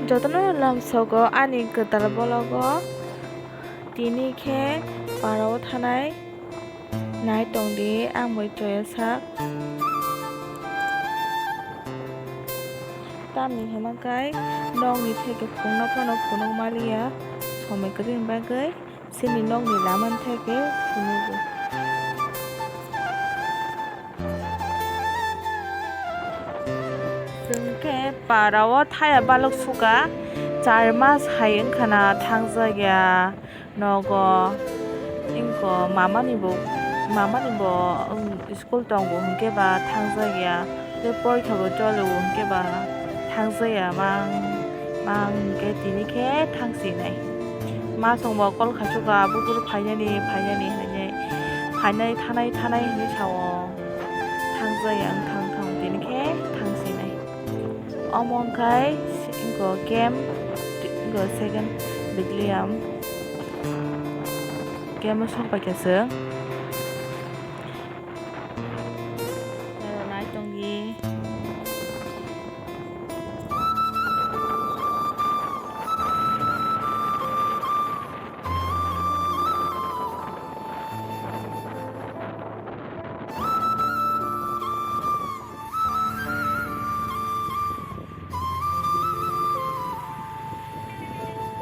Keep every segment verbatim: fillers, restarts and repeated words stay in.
Jotono lamsogo ani kwtal bologo tini khe parao thanai nai tongdi ang bai choya sak. Tamni hwnba khe nokni theke phunukno phano phunuk maliya somoi kwrwini bagwi. Chini nokni lama theke phunugo. Chwng khe parao thaya balok suka, char mas hai wngkhana thangjakya nogo. Wngkha mamani bo, mamani bo, wng, school tongo hwnkhe ba thangjakya, tei porikha bo choli o hwnkhe ba thangjakya, mang, mang hwnkhe tini khe thangsinai. Ma chwngbo call khaichukha, "Buphuru phainani, phainani," hinwi, "Phainai, thanai, thanai," hinwi sao. Thangjakya wngthang, wngthang, tini khe thangsinai. Omo wngkhai wngkha game, wngkha second William. Game o sok paikha chwng. Nai tongdi.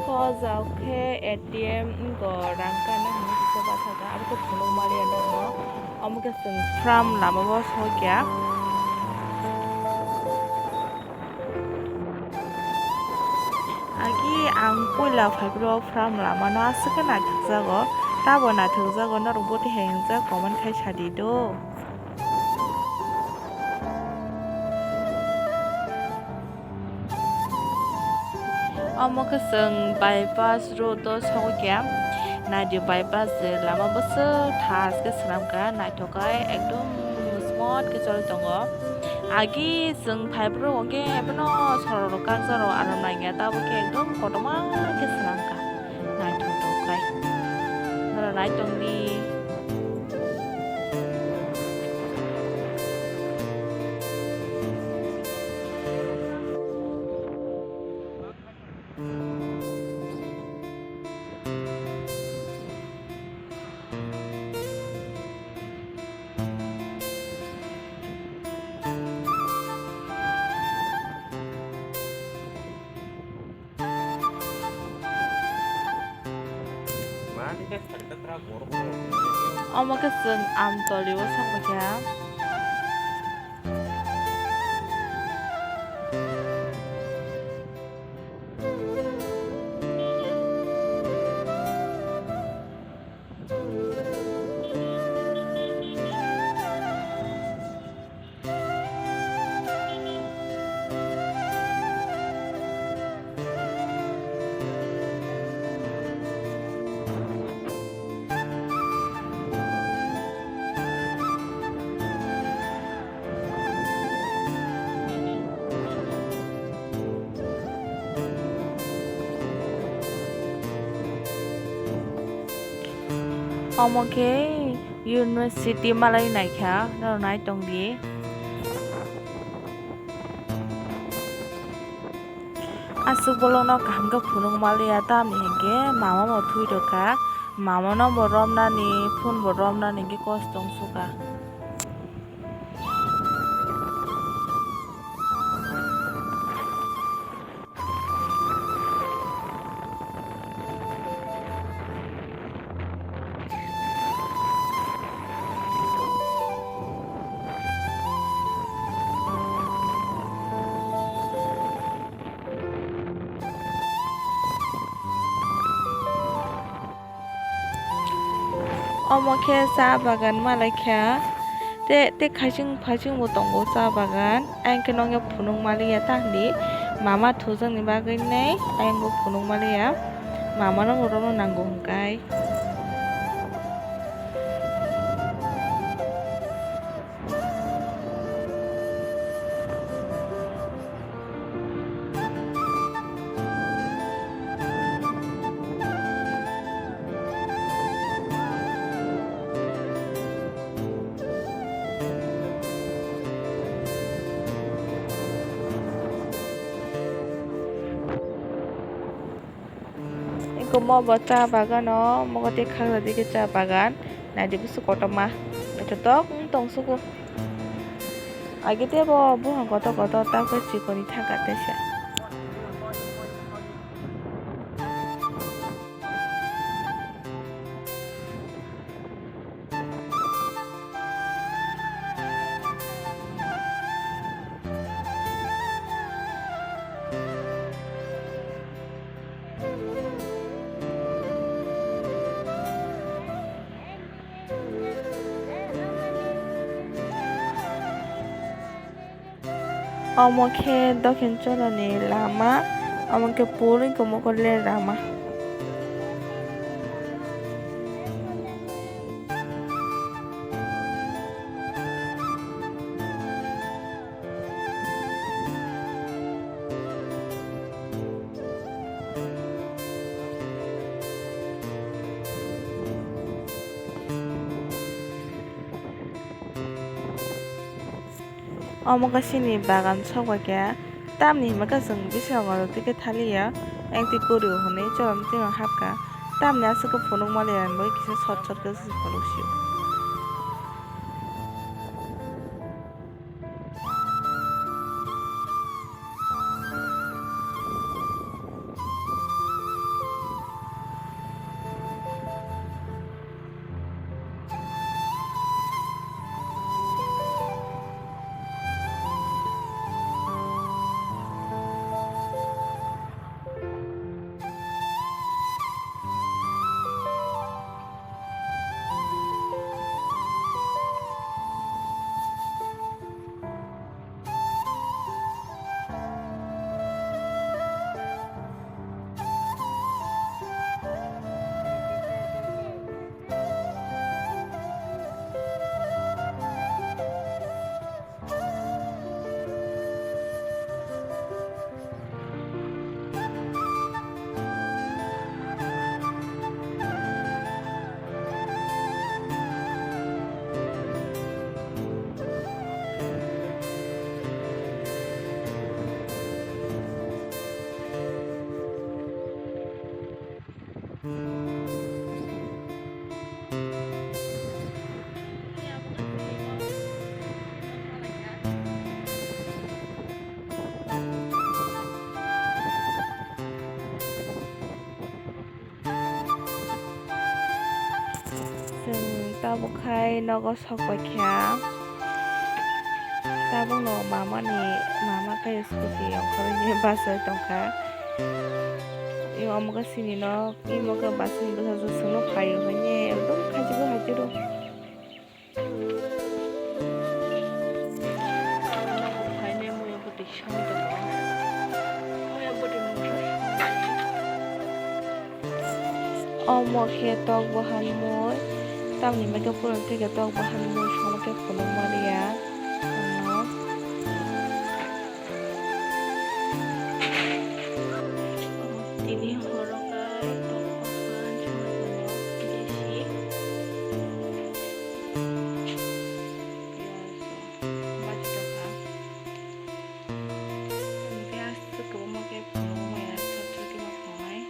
Ko jao khe A T M wngkha rang kana hinwi kisa bathakha, abo khe phunuk maliya nokno. Omo khe chwng farm lama o sokya. Agi ang puila phaiphuru farm lama no aswk khe naithokjago, tabo naithokjago norok bo tei hai wngjak comment khai sadi do. Omo khe chwng bypass road o sogwi kha. Naidi bypass je lama bwswk thas khe swnam kha, naithok khai ekdom smooth khe choli tongo. Agi chwng phaiphuru hwnkhe ebono sorok rok kakjak rok aram nangya, tabuk khe ekdom kotorma khe swnam kha. Naithok tok khai. Norok nai tongdi. Omo khe chwng Amtoli o sokphaikha. Omo khe university malai naikha, norok nai tongdi. Aswk bolongno kaham khe phunuk maliya, tamni hinkhe mama bo thwi rwkha, mama no bo romnani, phone bo romnani hinkhe kosto wngsukha. Omo khe cha bagan malaikha, tei, tei khaising phaising bo tongo cha bagan. Ayang khe nokni phunuk maliya ta hindi, mama thujakni bagwi nai ayang bo phunuk maliya, mama no bo romno nango hwnkhai. Komo bo cha bagan o, mogo tei khagra digi cha bagan. Naidi busu kotorma. Naithotok wng tong sugo. Age tei bo buphang kotor kotor, ta khe chikoni thangka teisa. Omo khe Dokhin Choroni lama, omo khe puri Komokole lama. Omo khe chini bagan sok bai khe, tamni hwnba khe chwng bwskango twi khe thaliya, engti kwrwi hwnwi chwla bwtwi no hapkha, tamni aswk khe phunukma le ang bai kisa sot sot khe se phunuk sio. Chwng tabuk khai nogo sok bai kha. Tabukno mamani, mama khe scooty ongkhorwi bachai tongkha. Omo khe chini nok, imo khe bachai bwsajwk chwngno phaio hwnwi ekdom khaichigwi haichiro. Omo khe tok bahan mui, tamni hwnba khe pura thwi khe tok bahan mui songma khe phunukma rwya. Tini horo kai tok bahan songma tongo, besi. Bati tongkha. Hwnkhe aswk kwbangma khe phunukmaya sot sot khe ma phunuknai.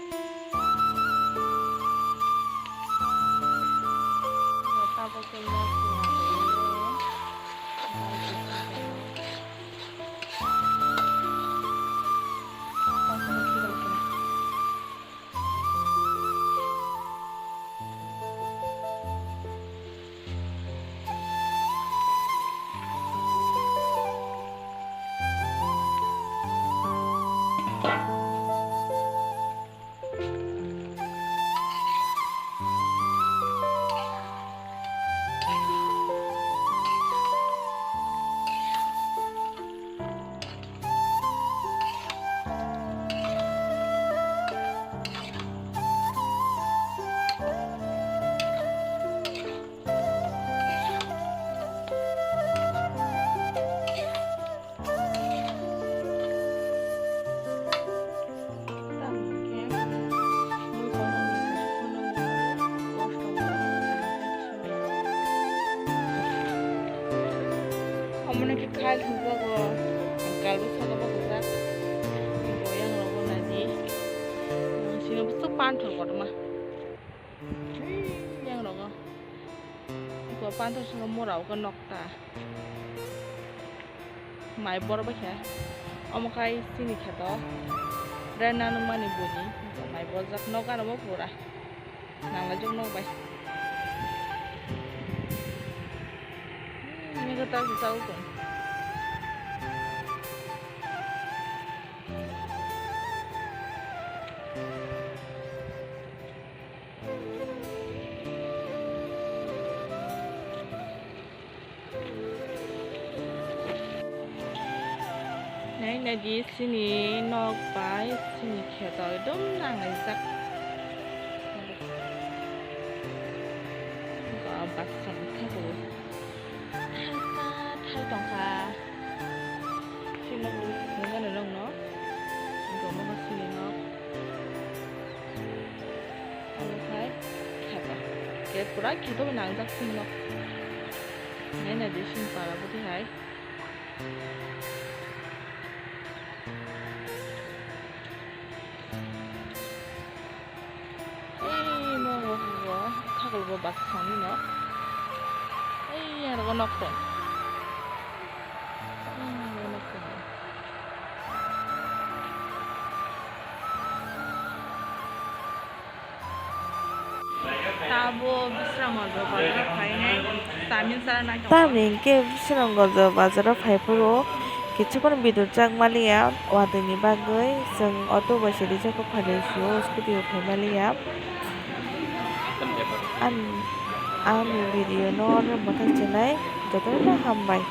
Tabuk khe nok phunuknai. Omono khe khai thangjago, kalbo saka bo kujak, boyang rogo naidi, sino bwswk Panthor kotorma. Yang rogo. Ko panthor saka mora ko nokta. Mai bor bai khe. Omo khai chini kheto. Ren nanung mani buni. Mai borjak nok aro bo pura. Nanglaijak nok bai. Ini kata si tahu pun. Nai nai di sini nok bai sini kheto ekdom nanglaijak. Ba baksa thago. Thaisa thai tongkha. Sini nok nungani nokno. Gomo sini nok. Omo khai kheto. Gate pura kheto bai nangjak sini nok. Nai nai di sini para bwtwi hai. Ei, mo, mo, mo, khagol bo bak sani no. Ei, yang rogo nok tong. Hmm, nok tong. Tabo Bisramganj bazaro phainai, samin sara nai tongo. Tamni hwnkhe Bisramganj bazaro phaiphuru kichukhon bidor chak maliya, watwi ni bagwi chwng auto bai se rijak kok phailai sio, scooty bo phai maliya. Ang, ani video no mwthang chenai jotono hambai.